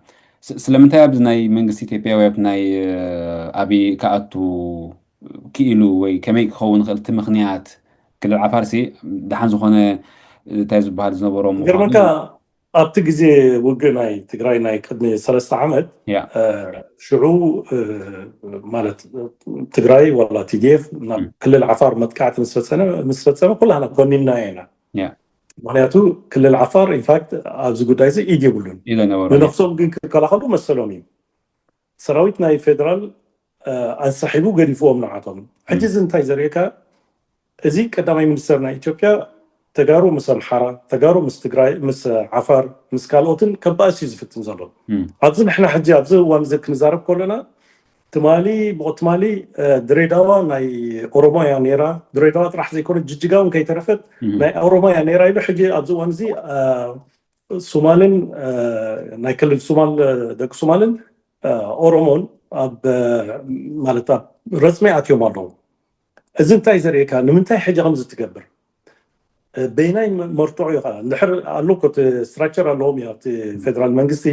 ስለምንታይ ኣብዚ ናይ መንግስቲ ኢትዮጵያ ወይ ናይ ኣብይ ክኣቱ ክኢሉ ወይ ከመይ ክኸውን ይኽእል እቲ ምኽንያት? ክልል ዓፋርሲ ደሓን ዝኾነ እንታይ ዝበሃል ዝነበሮ ምዃኑ ገርመካ ኣብቲ ግዜ ውግእ ናይ ትግራይ ናይ ቅድሚ ሰለስተ ዓመት ሽዑ ማለት ትግራይ ዋላ ቲዲኤፍ ናብ ክልል ዓፋር መጥቃዕቲ ምስ ፈፀመ ኩላህና ኮኒንና ኢና። ምክንያቱ ክልል ዓፋር ኢንፋክት ኣብዚ ጉዳይ እዚ ኢድ የብሉን። ንነፍሶም ግን ክከላኸሉ መሰሎም እዩ። ሰራዊት ናይ ፌደራል ኣንሳሒቡ ገዲፍዎም ንዓቶም። ሕጂ እዚ እንታይ ዘርእየካ? እዚ ቀዳማይ ሚኒስተር ናይ ኢትዮጵያ ተጋሩ ምስ ኣምሓራ፣ ተጋሩ ምስ ትግራይ፣ ምስ ዓፋር፣ ምስ ካልኦትን ከባእስ እዩ ዝፍትን ዘሎ። ኣብዚ ንሕና ሕጂ ኣብዚ እዋን እዚ ክንዛረብ ከለና ትማሊ ብቆ ትማሊ ድሬዳዋ ናይ ኦሮሞ እያ ነይራ። ድሬዳዋ ጥራሕ ዘይኮነ ጅጅጋ እውን ከይተረፈት ናይ ኦሮሞ እያ ነይራ ኢሉ ሕጂ ኣብዚ እዋን እዚ ሱማልን ናይ ክልል ሱማል ደቂ ሱማልን ኦሮሞን ኣብ ማለት ኣብ ረፅሚ ኣትዮም ኣለዉ። እዚ እንታይ ዘርእየካ? ንምንታይ ሕጂ ከምዚ ትገብር? በይናይ መርትዖ እዩ ከዓ እንድሕር ኣሎ እኮ እቲ ስትራክቸር ኣለዎም እዩ ኣብቲ ፌደራል መንግስቲ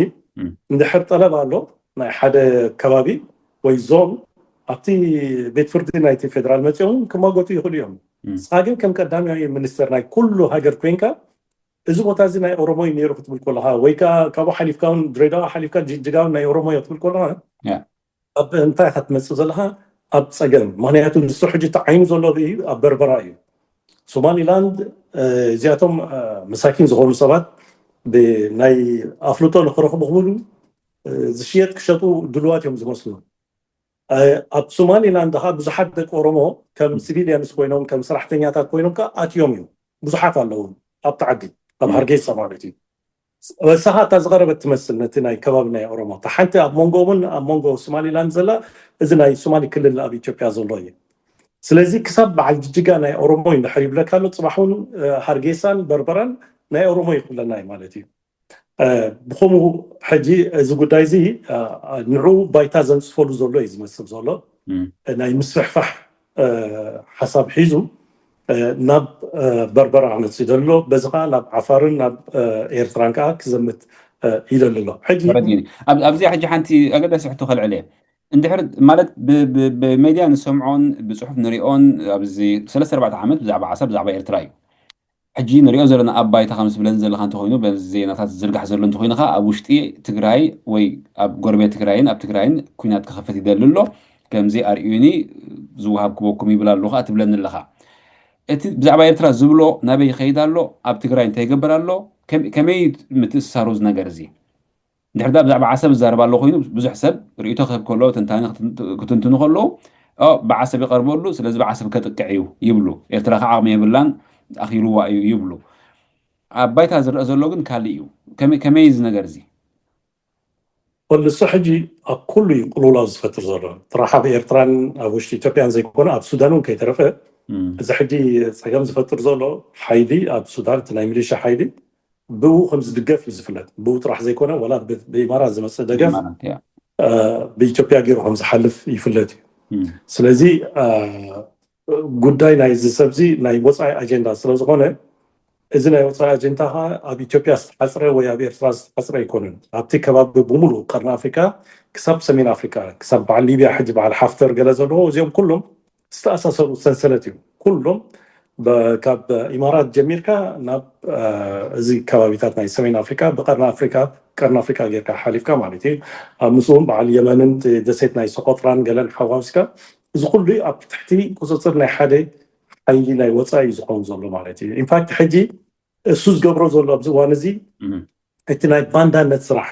እንድሕር ጠለብ ኣሎ ናይ ሓደ ከባቢ ወይ ዞን ኣብቲ ቤት ፍርዲ ናይቲ ፌደራል መፂኦም ክማጎቱ ይኽእሉ እዮም። ንስኻ ግን ከም ቀዳማይ ሚኒስተር ናይ ኩሉ ሃገር ኮይንካ እዚ ቦታ እዚ ናይ ኦሮሞ እዩ ነይሩ ክትብል ከለካ፣ ወይ ከዓ ካብኡ ሓሊፍካ እውን ድሬዳዋ ሓሊፍካ ጅጅጋ እውን ናይ ኦሮሞ እዩ ክትብል ከለካ፣ ያ። ኣብ እንታይ ኢካ ትመፅእ ዘለካ? ኣብ ፀገም። ምክንያቱ ንሱ ሕጂ እቲ ዓይኑ ዘሎ እዩ ኣብ በርበራ እዩ። ሶማሊላንድ፣ እ፣ እዚኣቶም፣ እ፣ መሳኪን ዝኾኑ ሰባት ብ-፣ ናይ ኣፍልጦ ንክረኽቡ ክብሉ፣ እ፣ ዝሽየጥ ክሸጡ ድልዋት እዮም ዝመስሉ። እ፣ ኣብ ሶማሊላንድ ከዓ ብዙሓት ደቂ ኦሮሞ ከም ሲቪሊያንስ ኮይኖም፣ ከም ሰራሕተኛታት ኮይኖም ከዓ ኣትዮም እዮም። ብዙሓት ኣለዉ ኣብቲ ዓዲ፣ ኣብ ም። ሃርጌሳ ማለት እዩ። ንሳ እታ ዝቐረበት ትመስል ነቲ ናይ ከባቢ ናይ ኦሮሞ። እታ ሓንቲ ኣብ መንጎኦምን ኣብ መንጎ ሶማሊላንድ ዘላ፣ እዚ ናይ ሶማሊ ክልል ኣብ ኢትዮጵያ ዘሎ እዩ። ስለዚ ክሳብ በዓል ጅጅጋ ናይ ኦሮሞ እዩ እንድሕር ይብለካ ኣሎ፣ ጽባሕ እውን፣ እ፣ ሃርጌሳን በርበራን ናይ ኦሮሞ ይኽብለና እዩ ማለት እዩ። እ፣ ብኸምኡ ሕጂ እዚ ጉዳይ እዚ፣ እ፣ ንዑ ባይታ ዘንጽፈሉ ዘሎ እዩ ዝመስል ዘሎ። ም። ናይ ምስፍሕፋሕ፣ እ፣ ሓሳብ ሒዙ፣ እ፣ ናብ፣ እ፣ በርበራ መፂኡ ዘሎ፣ በዚ ከዓ ናብ ዓፋርን ናብ፣ እ፣ ኤርትራን ከዓ ክዘምት፣ እ፣ ኢሉ ኣሎ። ሕጂ ወረድ እዩ። ኣብ-፣ ኣብዚኣ ሕጂ ሓንቲ ኣገዳሲ ሕቶ ከልዕል እየ። እንድሕር ማለት ብ-፣ ብ-፣ ብሜድያ ንሰምዖን ብፅሑፍ ንሪኦን ኣብዚ ሰለስተ ኣርባዕተ ዓመት ብዛዕባ ዓሰብ ብዛዕባ ኤርትራ እዩ። ሕጂ ንሪኦ ዘለና ኣብ ባይታ ከም ዝብለን ዘለካ እንተኮይኑ፣ በዚ ዜናታት ዝዝርጋሕ ዘሎ እንተኮይኑ ከዓ ኣብ ውሽጢ ትግራይ ወይ ኣብ ጎረቤት ትግራይን ኣብ ትግራይን ኩናት ክኸፈት ይደሊ ኣሎ፣ ከምዚ ኣርእዩኒ ዝወሃብ ክበኩም ይብል ኣሎ ከዓ ትብለኒ ኣለካ። እቲ ብዛዕባ ኤርትራ ዝብሎ ናበይ ይኸይድ ኣሎ፣ ኣብ ትግራይ እንታይ ይገብር ኣሎ፣ ከም-፣ ከመይ ምትእስሳሩ እዚ ነገር እዚ? እንድሕር ዳ ብዛዕባ ዓሰብ ዝዛረብ ኣሎ ኮይኑ ብዙሕ ሰብ ርእይቶ ክህብ ከሎ፣ ተንታኒ ክትን-፣ ክትንትኑ ከለዉ፣ "ኦ፣ ብዓሰብ ይቐርበሉ፣ ስለዚ ብዓሰብ ከጥቅዕ እዩ" ይብሉ። ኤርትራ ከዓ ዓቕሚ የብላን፣ ኣኺልዋ እዩ ይብሉ። ኣብ ባይታ ዝረአ ዘሎ ግን ካልእ እዩ። ከመይ፣ ከመይ እዚ ነገር እዚ? ኩሉ ንሱ ሕጂ ኣብ ኩሉ እዩ ቅልውላው ዝፈጥር ዘሎ። ጥራሕ ኣብ ኤርትራን ኣብ ውሽጢ ኢትዮጵያን ዘይኮነ ኣብ ሱዳን እውን ከይተረፈ እም፣ እዚ ሕጂ ጸገም ዝፈጥር ዘሎ ሓይሊ ኣብ ሱዳን እቲ ናይ ሚሊሻ ሓይሊ ብኡ ከም ዝድገፍ እዩ ዝፍለጥ። ብኡ ጥራሕ ዘይኮነ ዋላ ብ-፣ ብኢማራት ዝመጽእ ደገፍ ማለት፣ ያ። እ፣ ብኢትዮጵያ ገይሩ ከም ዝሓልፍ ይፍለጥ እዩ። እም፣ ስለዚ እ፣ ጉዳይ ናይዚ ሰብዚ ናይ ወፃኢ ኣጀንዳ ስለ ዝኾነ እዚ ናይ ወፃኢ ኣጀንዳ ከዓ ኣብ ኢትዮጵያ ዝተሓፅረ ወይ ኣብ ኤርትራ ዝተሓፅረ ኣይኮነን። ኣብቲ ከባቢ ብምሉእ ቀርኒ ኣፍሪካ ክሳብ ሰሜን ኣፍሪካ ክሳብ በዓል ሊብያ ሕጂ በዓል ሓፍተር ገለ ዘለዎ እዚኦም ኩሎም ዝተኣሳሰሩ ሰንሰለት እዩ። ኩሎም በ-፣ ካብ ኢማራት ጀሚርካ ናብ እ፣ እዚ ከባቢታት ናይ ሰሜን ኣፍሪካ ብቀርኒ ኣፍሪካ ቀርኒ ኣፍሪካ ጌርካ ሓሊፍካ ማለት እዩ። ኣብ ምስኡ እውን በዓል የመንን ደሴት ናይ ሶቆጥራን ገለን ሓዋዊስካ እዚ ኩሉ ኣብ ትሕቲ ቁፅፅር ናይ ሓደ ሓይሊ ናይ ወፃኢ እዩ ዝኸውን ዘሎ ማለት እዩ። ኢንፋክት ሕጂ እሱ ዝገብሮ ዘሎ ኣብዚ እዋን እዚ እም፣ እቲ ናይ ባንዳነት ስራሕ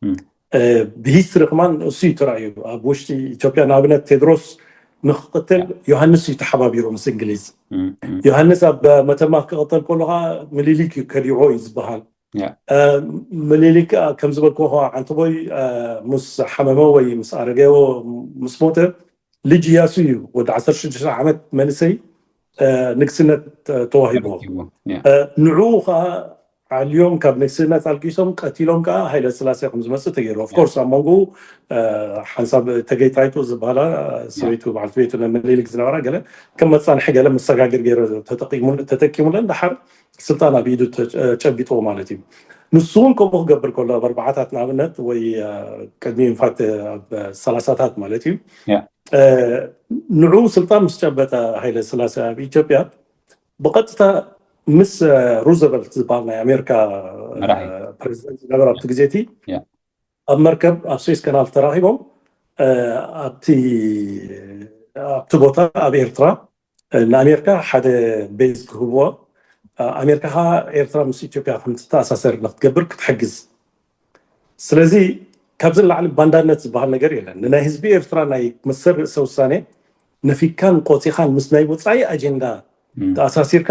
እም፣ እ፣ ብሂስትሪ ከማን እሱ እዩ ተራእዩ። ኣብ ውሽጢ ኢትዮጵያ ንኣብነት ቴድሮስ ንክቅትል ዮሃንስ እዩ ተሓባቢሩ ምስ እንግሊዝ። እም፣ እም፣ ዮሃንስ ኣብ መተማ ክቅተል ከሎ ከዓ ምኒልክ እዩ ከዲዕዎ እዩ ዝበሃል። ያ። እ፣ ምኒልክ፣ እ፣ ከም ዝበልክዎ ከዓ ዓንተቦይ፣ እ፣ ምስ ሓመመ ወይ ምስ ኣረገዎ ምስ ሞተ ልጅ እያሱ እዩ ወዲ ዓሰርተ ሽዱሽተ ዓመት መንእሰይ፣ እ፣ ንግስነት፣ እ፣ ተዋሂብዎ። ተረኪቡ። ያ። እ፣ ንዕኡ ከዓ ዓልዮም ካብ ንግስነት ኣልጊሶም ቀቲሎም ከዓ ሃይለ ስላሴ ከም ዝመፅእ ተገይሩ። ኦፍኮርስ ኣብ መንጎ ሓንሳብ ተገይጣይቱ ዝበሃላ ሰበይቱ በዓልቲ ቤቱ ናይ ምኒልክ ዝነበራ ገለ ከም መፃንሒ ገለ መሰጋግር ገይሩ ተጠቂሙ-፣ ተጠቂሙለን ደሓር ስልጣን ኣብ ኢዱ ተ-፣ ጨቢጥዎ ማለት እዩ። ንሱ እውን ከምኡ ክገብር ከሎ ኣብ ኣርባዓታት ንኣብነት ወይ፣ እ፣ ቅድሚ ኢንፋክት ኣብ ሰላሳታት ማለት እዩ። ያ። እ፣ ንዕኡ ስልጣን ምስ ጨበጠ ሃይለ ስላሴ ኣብ ኢትዮጵያ ብቐጥታ ምስ፣ እ፣ ሩዘቨልት ዝበሃል ናይ ኣሜሪካ፣ እ፣ መራሒ። ፕሬዚደንት ዝነበረ ኣብቲ ግዜ እቲ ያ። ኣብ መርከብ ኣብ ስዊስ ካናል ተራኺቦም፣ እ፣ ኣብቲ፣ ኣብቲ ቦታ ኣብ ኤርትራ፣ እ፣ ንኣሜሪካ ሓደ ቤዝ ክህብዎ፣ እ፣ ኣሜሪካ ከዓ ኤርትራ ምስ ኢትዮጵያ ከም ትተኣሳሰር ንክትገብር ክትሕግዝ። ስለዚ ካብዚ ንላዕሊ ባንዳነት ዝበሃል ነገር የለን። ንናይ ህዝቢ ኤርትራ ናይ መሰል ርእሰ ውሳኔ ነፊካን ቆጺኻን ምስ ናይ ወጻኢ ኣጀንዳ እም፣ ተኣሳሲርካ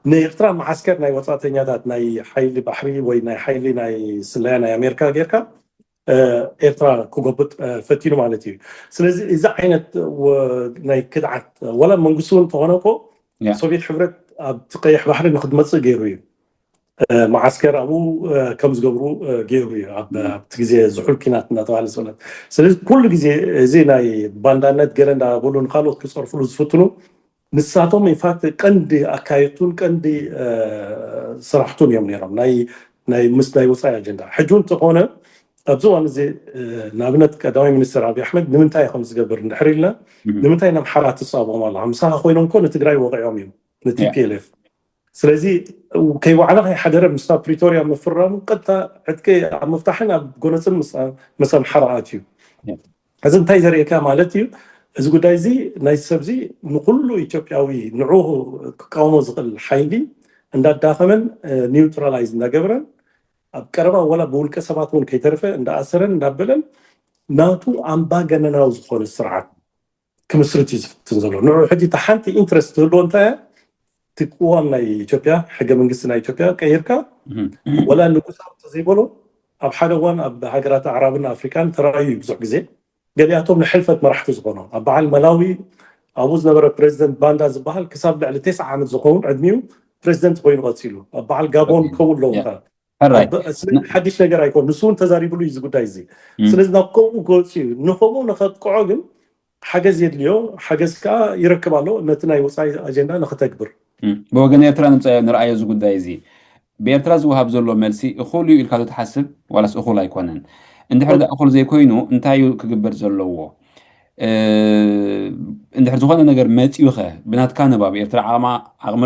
ንኤርትራ መዓስከር ናይ ወጻእተኛታት ናይ ሓይሊ ባሕሪ ወይ ናይ ሓይሊ ናይ ስለያ ናይ ኣሜሪካ ጌርካ፣ እ፣ ኤርትራ ክጎብጥ፣ እ፣ ፈቲኑ ማለት እዩ። ስለዚ እዚ ዓይነት ወ-፣ ናይ ክድዓት ወላ መንግስቲ እውን እንተኾነ እኮ ያ። ሶቪየት ሕብረት ኣብቲ ቀይሕ ባሕሪ ንክትመጽእ ገይሩ እዩ። እ፣ መዓስከር ኣብኡ፣ እ፣ ከም ዝገብሩ፣ እ፣ ገይሩ እዩ። ኣብ-፣ ኣብቲ ግዜ ዝሑል ኪናት እናተባሃለ ዝፍለጥ። ስለዚ ኩሉ ግዜ እዚ ናይ ባንዳነት ገለ እንዳበሉ ንካልኦት ክፀርፍሉ ዝፍትኑ ንሳቶም ኢንፋክት ቀንዲ ኣካየድቱን ቀንዲ፣ እ፣ ስራሕቱን እዮም ነይሮም። ናይ፣ ናይ ምስ ናይ ወፃኢ ኣጀንዳ። ሕጂ እውን እንተኾነ ኣብዚ እዋን እዚ፣ እ፣ ንኣብነት ቀዳማይ ሚኒስትር ኣብይ ኣሕመድ ንምንታይ ከም ዝገብር እንድሕር ኢልና፣ እም፣ ንምንታይ ንኣምሓራ ትፃብኦም ኣለኻ? ምሳኻ ኮይኖም እኮ ንትግራይ ወቂዖም እዮም፣ ን ቲ ፒ ኤል ኤፍ። ስለዚ ከይወዓለ ከይሓደረ ምስታ ፕሪቶርያ ምፍራሙ ቀጥታ ዕጥቂ ኣብ ምፍታሕን ኣብ ጎነፅን ምስ ኣምሓራ ኣትዩ። እዚ እንታይ ዘርእየካ ማለት እዩ? እዚ ጉዳይ እዚ ናይ ሰብ እዚ ንኩሉ ኢትዮጵያዊ ንዑ ክቃወሞ ዝኽእል ሓይሊ እንዳዳኸመን ኒውትራላይዝ እንዳገበረን ኣብ ቀረባ ወላ ብውልቀ ሰባት እውን ከይተርፈ እንዳኣሰረን እንዳበለን ናቱ ኣምባገነናዊ ዝኾነ ስርዓት ክምስርት እዩ ዝፍትን ዘሎ። ንዑ ሕጂ እቲ ሓንቲ ኢንትረስት ትህልዎ እንታይ እያ? እቲ ቅዋም ናይ ኢትዮጵያ፣ ሕገ መንግስቲ ናይ ኢትዮጵያ ቀይርካ ወላ ንጉሳዊ ተዘይበሎ ኣብ ሓደ እዋን ኣብ ሃገራት ኣዕራብን ኣፍሪካን ተራእዩ እዩ ብዙሕ ግዜ። ገሊኣቶም ንሕልፈት መራሕቲ ዝኾኑ ኣብ በዓል መላዊ ኣብኡ ዝነበረ ፕሬዚደንት ባንዳ ዝበሃል ክሳብ ልዕሊ ተስዓ ዓመት ዝኸውን ዕድሚኡ ፕሬዚደንት ኮይኑ ቀፂሉ። ኣብ በዓል ጋቦን ከምኡ ኣለዉ። ሓዲሽ ነገር ኣይኮን፣ ንሱ እውን ተዛሪብሉ እዩ እዚ ጉዳይ እዚ። ስለዚ ናብ ከምኡ ገፂ እዩ። ንከምኡ ንኸጥቅዖ ግን ሓገዝ የድልዮ፣ ሓገዝ ከዓ ይረክብ ኣሎ ነቲ ናይ ወፃኢ ኣጀንዳ ንክተግብር። ብወገን ኤርትራ ንርኣዮ እዚ ጉዳይ እዚ ብኤርትራ ዝወሃብ ዘሎ መልሲ እኹል እዩ ኢልካ ትሓስብ ዋላስ እኹል ኣይኮነን? እንድሕር ዳ እኹል ዘይኮይኑ እንታይ እዩ ክግበር ዘለዎ? እንድሕር ዝኾነ ነገር መፂኡ ኸ ብናትካ ንባብ ኤርትራ ዓቕሚ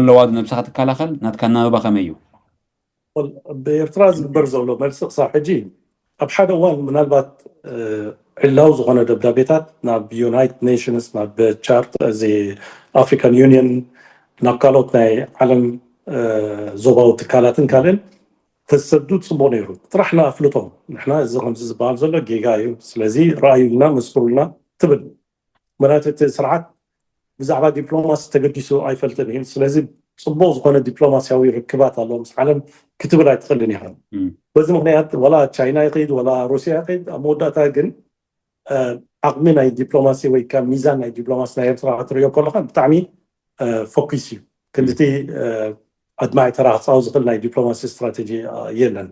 ኣለዋ ዶ ነብሳ ክትከላኸል? ናትካ ኣናብባ ከመይ እዩ? ብኤርትራ ዝግበር ዘሎ መልሲ ክሳብ ሕጂ ኣብ ሓደ እዋን ምናልባት ዕላው ዝኾነ ደብዳቤታት ናብ ዩናይትድ ኔሽንስ ናብ ቻርት እዚ ኣፍሪካን ዩኒየን ናብ ካልኦት ናይ ዓለም ዞባዊ ትካላትን ካልእን ተሰዱ ፅቡቅ ነይሩ። ጥራሕ ንኣፍልጦ ንሕና እዚ ከምዚ ዝበሃል ዘሎ ጌጋ እዩ፣ ስለዚ ረኣዩልና መስክሩልና ትብል። ምክንያቱ እቲ ስርዓት ብዛዕባ ዲፕሎማሲ ተገዲሱ ኣይፈልጥን እዩ። ስለዚ ፅቡቅ ዝኾነ ዲፕሎማሲያዊ ርክባት ኣለዎ ምስ ዓለም ክትብል ኣይትኽእልን ኢኻ። በዚ ምክንያት ወላ ቻይና ይኸይድ ወላ ሩሲያ ይኸይድ ኣብ መወዳእታ ግን ዓቕሚ ናይ ዲፕሎማሲ ወይ ከዓ ሚዛን ናይ ዲፕሎማሲ ናይ ኤርትራ ክትሪኦ ከለካ ብጣዕሚ ፎኪስ እዩ። ክንድቲ ኣድማዒ ተራ ክፃወት ዝኽእል ናይ ዲፕሎማሲ ስትራቴጂ የለን።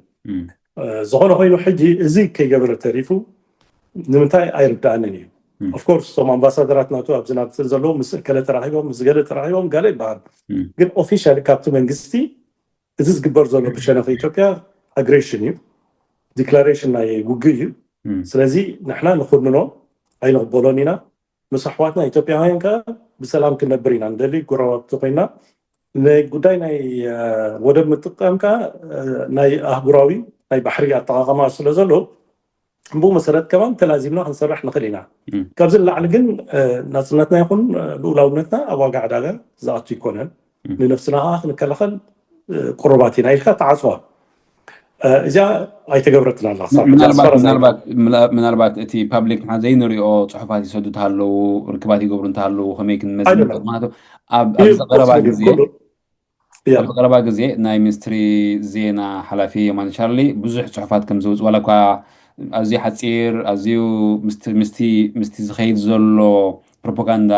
ዝኾነ ኮይኑ ሕጂ እዚ ከይገበረ ተሪፉ ንምንታይ ኣይርዳእንን እዩ። ኦፍኮርስ እቶም ኣምባሳደራት ናቱ ኣብዚ ናብትን ዘለዉ ምስ እከለ ተራኺቦም ምስ ገለ ተራኺቦም ገለ ይበሃል። ግን ኦፊሻሊ ካብቲ መንግስቲ እዚ ዝግበር ዘሎ ብሸነኽ ኢትዮጵያ ኣግሬሽን እዩ፣ ዲክላሬሽን ናይ ውግእ እዩ። ስለዚ ንሕና ንኹንኖ ኣይንቕበሎን ኢና። ምስ ኣሕዋትና ኢትዮጵያውያን ከ ብሰላም ክንነብር ኢና ንደሊ፣ ጎረባብቲ ኮይና። ጉዳይ ናይ ወደብ ምጥቃም ከ ናይ ኣህጉራዊ ናይ ባሕሪ ኣጠቃቀማ ስለ ዘሎ ብኡ መሰረት ከማን ተላዚምና ክንሰርሕ ንኽእል ኢና። ካብዚ ንላዕሊ ግን ናፅነትና ይኹን ልኡላውነትና ኣብ ዋጋ ዕዳጋ ዝኣቱ ይኮነን። ንነብስና ከዓ ክንከላኸል ቁሩባት ኢና ኢልካ ተዓፅዋ እዚኣ ኣይተገብረትን ኣላ። ምናልባት እቲ ፓብሊክ ንሓ ዘይንሪኦ ፅሑፋት ይሰዱ እንተሃለዉ ርክባት ይገብሩ እንተሃለዉ ከመይ ክንመዝን? ምክንያቱ ኣብዚ ቀረባ ግዜ ኣብ ቀረባ ግዜ ናይ ሚኒስትሪ ዜና ሓላፊ የማነ ቻርሊ ብዙሕ ፅሑፋት ከም ዘውፅእ ዋላ እኳ ኣዝዩ ሓፂር ኣዝዩ ምስቲ ዝኸይድ ዘሎ ፕሮፓጋንዳ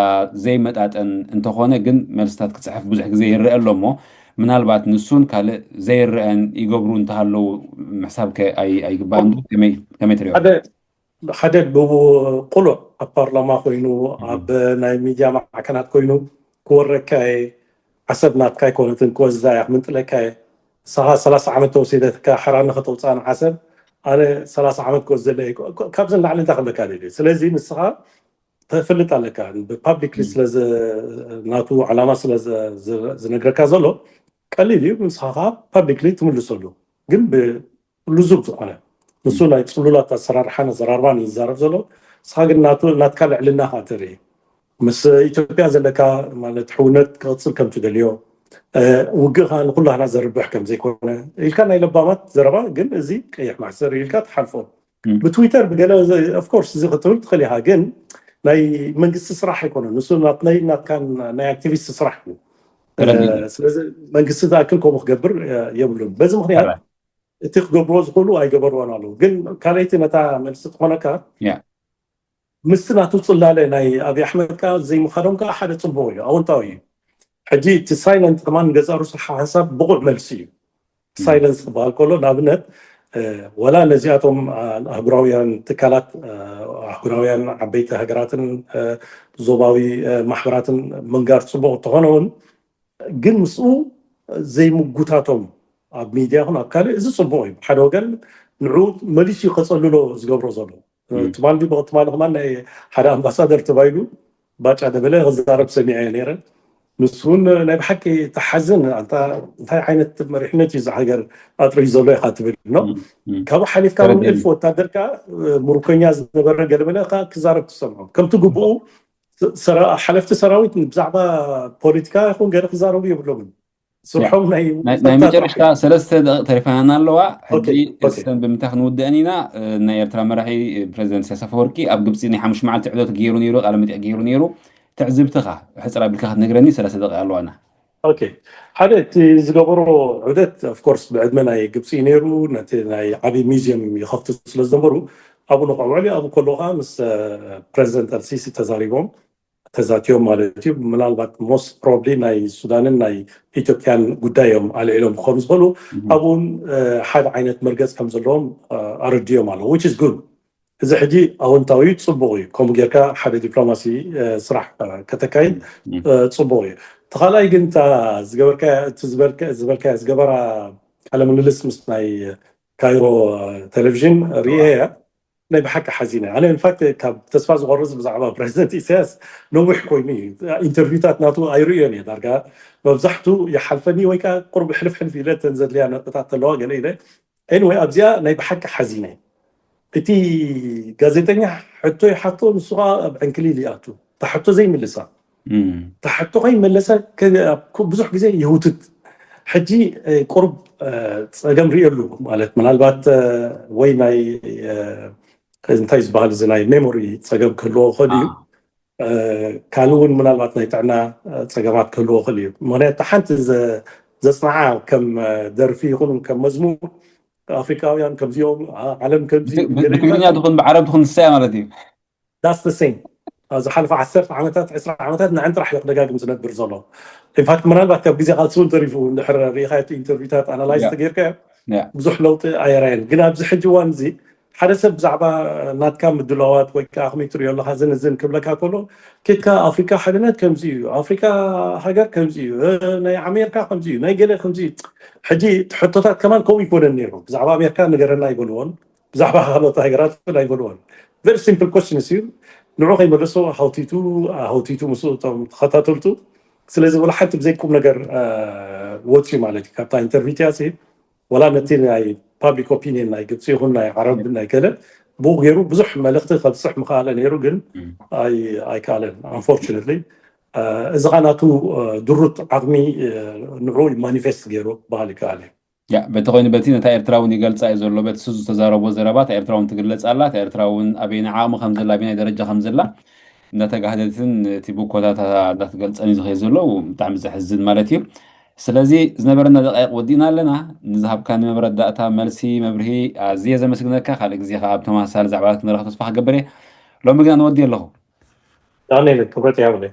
ዘይመጣጠን እንተኾነ ግን መልስታት ክፅሕፍ ብዙሕ ግዜ ይረአ ኣሎ እሞ ምናልባት ንሱን ካልእ ዘይረአን ይገብሩ እንተሃለዉ ምሕሳብ ኣይግባእን? ከመይ ትሪኦ? ሓደ ብቁሉዕ ኣብ ፓርላማ ኮይኑ ኣብ ናይ ሚድያ ማዕከናት ኮይኑ ክወረካ ዓሰብ ናትካ ኣይኮነትን ክወስዳ እያ ክምንጥለካ እየ ንስኻ ሰላሳ ዓመት ተወሲደትካ ሓራኒ ከተውፅኣ ንዓሰብ ኣነ ሰላሳ ዓመት ክወስደለ እየ ካብዚ ንላዕሊ እንታይ ክብለካ ደልየ ስለዚ ንስኻ ተፍልጥ ኣለካ ብፓብሊክሊ ስለ ናቱ ዓላማ ስለ ዝነግረካ ዘሎ ቀሊል እዩ ንስኻ ከዓ ፓብሊክሊ ትምልሰሉ ግን ልዙብ ዝኾነ ንሱ ናይ ፅሉላት ኣሰራርሓን ኣዘራርባን እዩ ዝዛረብ ዘሎ ንስኻ ግን ናትካ ልዕልና ከዓ ተርኢ ምስ ኢትዮጵያ ዘለካ ማለት ሕውነት ክቕፅል ከም ትደልዮ ውግእ ከዓ ንኩላህና ዘርብሕ ከም ዘይኮነ ኢልካ ናይ ለባማት ዘረባ ግን እዚ ቀይሕ ማሕሰር ኢልካ ትሓልፎ ብትዊተር ብገለ ኦፍኮርስ እዚ ክትብል ትኽእል ኢኻ ግን ናይ መንግስቲ ስራሕ ኣይኮነን ንሱ ናትናይ ናትካ ናይ ኣክቲቪስት ስራሕ እዩ ስለዚ መንግስቲ ዝኣክል ከምኡ ክገብር የብሉን በዚ ምክንያት እቲ ክገብርዎ ዝኽእሉ ኣይገበርዎን ኣለዉ ግን ካልኣይቲ ነታ መልሲ ትኾነካ ምስቲ ናቱ ፅላለ ናይ ኣብይ ኣሕመድ ከዓ ዘይምኻዶም ከዓ ሓደ ፅቡቅ እዩ ኣወንታዊ እዩ ሕጂ እቲ ሳይለንት ከማን ገዛ ሩስ ሓሳብ ብቁዕ መልሲ እዩ ሳይለንስ ክበሃል ከሎ ንኣብነት ወላ ነዚኣቶም ኣህጉራውያን ትካላት ኣህጉራውያን ዓበይቲ ሃገራትን ዞባዊ ማሕበራትን ምንጋር ፅቡቅ እንተኾነ እውን ግን ምስኡ ዘይምጉታቶም ኣብ ሚድያ ይኹን ኣብ ካልእ እዚ ፅቡቅ እዩ ሓደ ወገን ንዑ መሊሱ እዩ ከፀልሎ ዝገብሮ ዘሎ ትማሊ ብቅትማሊ ከማን ናይ ሓደ ኣምባሳደር ተባሂሉ ባጫ ደበለ ክዛረብ ሰሚዐ ነይረ ንሱ እውን ናይ ብሓቂ ተሓዝን። ኣንታ እንታይ ዓይነት መሪሕነት እዩ እዚ ሃገር ኣጥርዩ ዘሎ ኢኻ ትብል ነው። ካብኡ ሓሊፍካ እውን እልፊ ወታደር ከዓ ምርኮኛ ዝነበረ ገለመለ ከዓ ክዛረብ ትሰምዖ። ከምቲ ግብኡ ሓለፍቲ ሰራዊት ብዛዕባ ፖለቲካ ይኹን ገለ ክዛረቡ የብሎምን። ስርሖም ናይ ናይ መጨረሽታ ሰለስተ ደቂቕ ተሪፋና ኣለዋ። ሕጂ እስተን ብምንታይ ክንውድአን ኢና? ናይ ኤርትራ መራሒ ፕሬዚደንት ኢሳያስ ኣፈወርቂ ኣብ ግብፂ ናይ ሓሙሽተ መዓልቲ ዕዶት ገይሩ ነይሩ፣ ቃለ መጠይቕ ገይሩ ነይሩ። ትዕዝብትኻ ሕፅር ኣቢልካ ክትነግረኒ ሰለስተ ደቂቕ ኣለዋና። ኦኬ፣ ሓደ እቲ ዝገበሮ ዑደት ኦፍኮርስ ብዕድመ ናይ ግብፂ እዩ ነይሩ። ነቲ ናይ ዓብዪ ሚዚየም ይኸፍቱ ስለ ዝነበሩ ኣብኡ ንኸውዕል እዩ። ኣብኡ ከሎ ከዓ ምስ ፕሬዚደንት ኣልሲሲ ተዛሪቦም ተዛትዮም ማለት እዩ። ምናልባት ሞስት ፕሮብሊ ናይ ሱዳንን ናይ ኢትዮጵያን ጉዳይ እዮም ኣልዒሎም ክኾኑ ዝኽእሉ። ኣብኡን ሓደ ዓይነት መርገፅ ከም ዘለዎም ኣረድዮም ኣለዉ። Which is good። እዚ ሕጂ ኣወንታዊ እዩ፣ ፅቡቕ እዩ። ከምኡ ጌርካ ሓደ ዲፕሎማሲ ስራሕ ከተካይድ ፅቡቕ እዩ። እቲ ካልኣይ ግን እታ ዝበልካያ ዝበልካያ ዝገበራ ቃለ ምልልስ ምስ ናይ ካይሮ ቴሌቪዥን ርእየ እያ። ናይ ብሓቂ ሓዚነ። ኣነ ኢንፋክት ካብ ተስፋ ዝቆርፅ ብዛዕባ ፕሬዚደንት ኢሳያስ ነዊሕ ኮይኑ እዩ። ኢንተርቪውታት ናቱ ኣይርእዮን እየ። ዳርጋ መብዛሕቱ ይሓልፈኒ ወይ ከዓ ቁርብ ሕልፍ ሕልፍ ኢለ እተን ዘድልያ ነጥብታት ተለዋ ገለ ኢለ። ኤኒወይ ኣብዚኣ ናይ ብሓቂ ሓዚነ። እቲ ጋዜጠኛ ሕቶ ይሓቶ፣ ንሱ ከዓ ኣብ ዕንክሊል ይኣቱ። እታ ሕቶ ዘይምልሳ እታ ሕቶ ከይመለሰ ብዙሕ ግዜ ይህውትት። ሕጂ ቁርብ ፀገም ርእየሉ ማለት ምናልባት ወይ ናይ እንታይ ዝበሃል እዚ ናይ ሜሞሪ ፀገም ክህልዎ ይኽእል እዩ። ካልእ እውን ምናልባት ናይ ጥዕና ፀገማት ክህልዎ ይኽእል እዩ። ምክንያቱ ሓንቲ ዘፅንዓ ከም ደርፊ ይኹን ከም መዝሙር ኣፍሪካውያን ከምዚኦም ዓለም ከምዚ ብትግርኛ ትኹን ብዓረብ ትኹን ንሳያ ማለት እዩ። ዳስ ሴም ኣብ ዝሓለፈ ዓሰርተ ዓመታት ዕስራ ዓመታት ንዕን ጥራሕ እዩ ክደጋግም ዝነብር ዘሎ። ኢንፋክት ምናልባት ካብ ግዜ ካልሲ እውን ተሪፉ እንድሕር ሪኢኻዮ ኢንተርቪውታት ኣናላይዝ ተጌርካዮ ብዙሕ ለውጢ ኣየራየን። ግን ኣብዚ ሕጂ እዋን እዚ ሓደ ሰብ ብዛዕባ ናትካ ምድላዋት ወይ ከዓ ከመይ ትሪኦ ኣለካ ዝን ዝን ክብለካ ከሎ ኬድካ ኣፍሪካ ሓድነት ከምዚ እዩ፣ ኣፍሪካ ሃገር ከምዚ እዩ፣ ናይ ኣሜሪካ ከምዚ እዩ፣ ናይ ገለ ከምዚ እዩ። ሕጂ ሕቶታት ከማን ከምኡ ይኮነን ነይሩ። ብዛዕባ ኣሜሪካ ንገረና ኣይበልዎን፣ ብዛዕባ ካልኦት ሃገራት እውን ኣይበልዎን። Very simple questions እዩ። ንዑ ከይመለሶ ሃውቲቱ ሃውቲቱ ምስ እቶም ተኸታተልቱ። ስለዚ ወላ ሓንቲ ብዘይ ቁም ነገር ወፅዩ ማለት እዩ ካብታ ኢንተርቪው እቲኣ። ወላ ነቲ ናይ ፓብሊክ ኦፒኒየን ናይ ግብፂ ይኹን ናይ ዓረብ ናይ ገለ ብኡ ገይሩ ብዙሕ መልእኽቲ ከብፅሕ ምኽኣለ ነይሩ፣ ግን ኣይከኣለን። ኣንፎርቹነትሊ እዚ ኻ ናቱ ድሩት ዓቕሚ ንዑ ማኒፌስት ገይሩ ክበሃል ይከኣል እዩ። ያ በቲ ኮይኑ በቲ ነታ ኤርትራ እውን ይገልፃ እዩ ዘሎ። በቲ ስዙ ዝተዛረቦ ዘረባ እታ ኤርትራ እውን ትግለፅ ኣላ። እታ ኤርትራ እውን ኣበይና ዓቕሚ ከም ዘላ ኣበይናይ ደረጃ ከም ዘላ እናተጋህደትን እቲ ብኮታታ እናትገልፀን እዩ ዝኸይ ዘሎ። ብጣዕሚ ዘሕዝን ማለት እዩ። ስለዚ ዝነበረና ደቃይቅ ወዲእና ኣለና። ንዝሃብካኒ መረዳእታ፣ መልሲ፣ መብርሂ ኣዝየ ዘመስግነካ። ካልእ ግዜ ከዓ ኣብ ተመሳሳሊ ዛዕባታት ክንረኸብ ተስፋ ክገብር እየ። ሎሚ ግና ንወዲ ኣለኹ። ዳንኤል ክብረት ይሃብለይ።